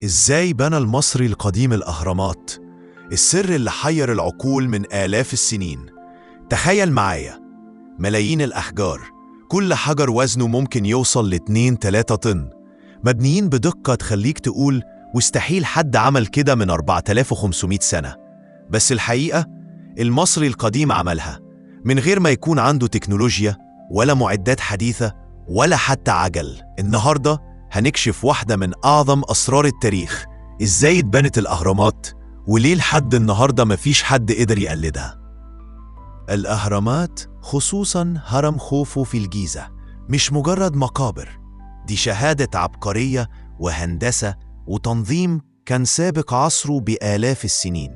إزاي بنى المصري القديم الأهرامات؟ السر اللي حير العقول من آلاف السنين. تخيل معايا ملايين الأحجار، كل حجر وزنه ممكن يوصل ل2-3 طن، مبنيين بدقة تخليك تقول مستحيل حد عمل كده من 4500 سنة. بس الحقيقة المصري القديم عملها من غير ما يكون عنده تكنولوجيا ولا معدات حديثة ولا حتى عجل. النهاردة هنكشف واحدة من أعظم أسرار التاريخ، إزاي اتبنت الأهرامات وليه لحد النهاردة مفيش حد قدر يقلدها. الأهرامات، خصوصاً هرم خوفو في الجيزة، مش مجرد مقابر، دي شهادة عبقرية وهندسة وتنظيم كان سابق عصره بآلاف السنين.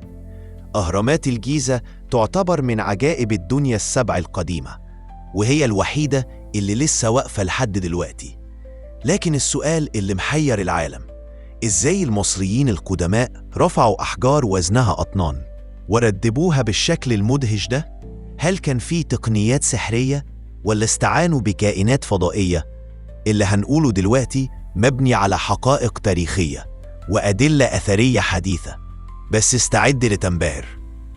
أهرامات الجيزة تعتبر من عجائب الدنيا السبع القديمة، وهي الوحيدة اللي لسه واقفة لحد دلوقتي. لكن السؤال اللي محير العالم، إزاي المصريين القدماء رفعوا أحجار وزنها أطنان ورتبوها بالشكل المدهش ده؟ هل كان في تقنيات سحرية ولا استعانوا بكائنات فضائية؟ اللي هنقوله دلوقتي مبني على حقائق تاريخية وأدلة أثرية حديثة، بس استعد لتنبهر.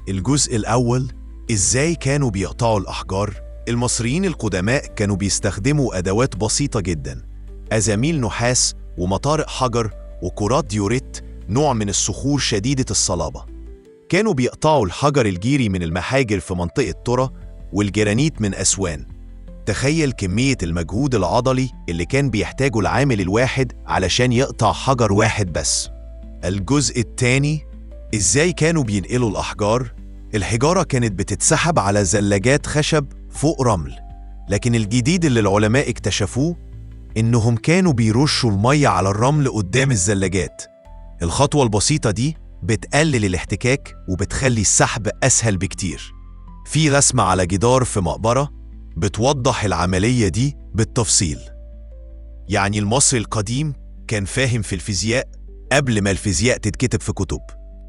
الجزء الأول، إزاي كانوا بيقطعوا الأحجار؟ المصريين القدماء كانوا بيستخدموا أدوات بسيطة جداً، أزاميل نحاس ومطارق حجر وكرات ديوريت، نوع من الصخور شديدة الصلابة. كانوا بيقطعوا الحجر الجيري من المحاجر في منطقة ترى والجرانيت من أسوان. تخيل كمية المجهود العضلي اللي كان بيحتاجه العامل الواحد علشان يقطع حجر واحد بس. الجزء الثاني، إزاي كانوا بينقلوا الأحجار؟ الحجارة كانت بتتسحب على زلاجات خشب فوق رمل، لكن الجديد اللي العلماء اكتشفوه إنهم كانوا بيرشوا المية على الرمل قدام الزلاجات. الخطوة البسيطة دي بتقلل الاحتكاك وبتخلي السحب أسهل بكتير. في رسمة على جدار في مقبرة بتوضح العملية دي بالتفصيل. يعني المصري القديم كان فاهم في الفيزياء قبل ما الفيزياء تتكتب في كتب.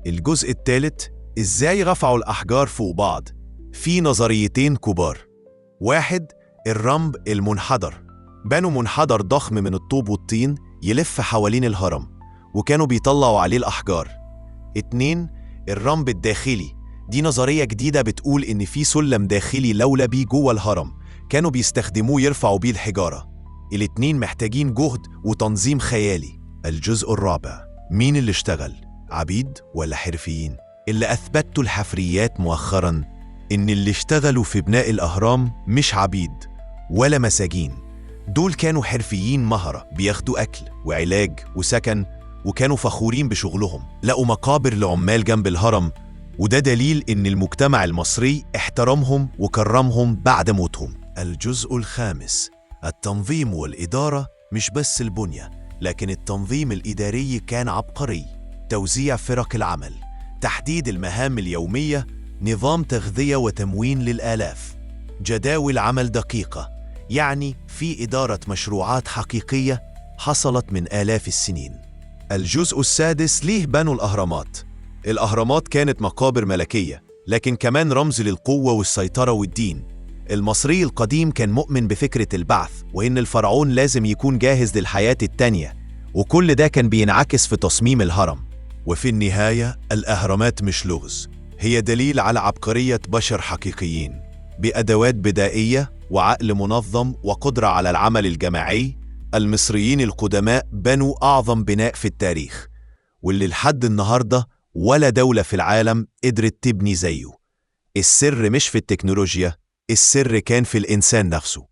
الجزء الثالث، إزاي رفعوا الأحجار فوق بعض؟ في نظريتين كبار. واحد، الرمب المنحدر. بنوا منحدر ضخم من الطوب والطين يلف حوالين الهرم، وكانوا بيطلعوا عليه الأحجار. 2، الرمب الداخلي. دي نظرية جديدة بتقول إن في سلم داخلي لولبي جوه الهرم كانوا بيستخدموه يرفعوا بيه الحجارة. الاتنين محتاجين جهد وتنظيم خيالي. الجزء الرابع، مين اللي اشتغل؟ عبيد ولا حرفيين؟ اللي أثبته الحفريات مؤخراً إن اللي اشتغلوا في بناء الأهرام مش عبيد ولا مساجين، دول كانوا حرفيين مهرة، بياخدوا أكل وعلاج وسكن، وكانوا فخورين بشغلهم. لقوا مقابر لعمال جنب الهرم، وده دليل إن المجتمع المصري احترمهم وكرمهم بعد موتهم. الجزء الخامس، التنظيم والإدارة. مش بس البنية، لكن التنظيم الإداري كان عبقري. توزيع فرق العمل، تحديد المهام اليومية، نظام تغذية وتموين للآلاف، جداول عمل دقيقة. يعني في إدارة مشروعات حقيقية حصلت من آلاف السنين. الجزء السادس، ليه بنوا الأهرامات؟ الأهرامات كانت مقابر ملكية، لكن كمان رمز للقوة والسيطرة والدين. المصري القديم كان مؤمن بفكرة البعث، وإن الفرعون لازم يكون جاهز للحياة التانية، وكل ده كان بينعكس في تصميم الهرم. وفي النهاية، الأهرامات مش لغز، هي دليل على عبقرية بشر حقيقيين بأدوات بدائية وعقل منظم وقدرة على العمل الجماعي. المصريين القدماء بنوا أعظم بناء في التاريخ، واللي لحد النهاردة ولا دولة في العالم قدرت تبني زيه. السر مش في التكنولوجيا، السر كان في الإنسان نفسه.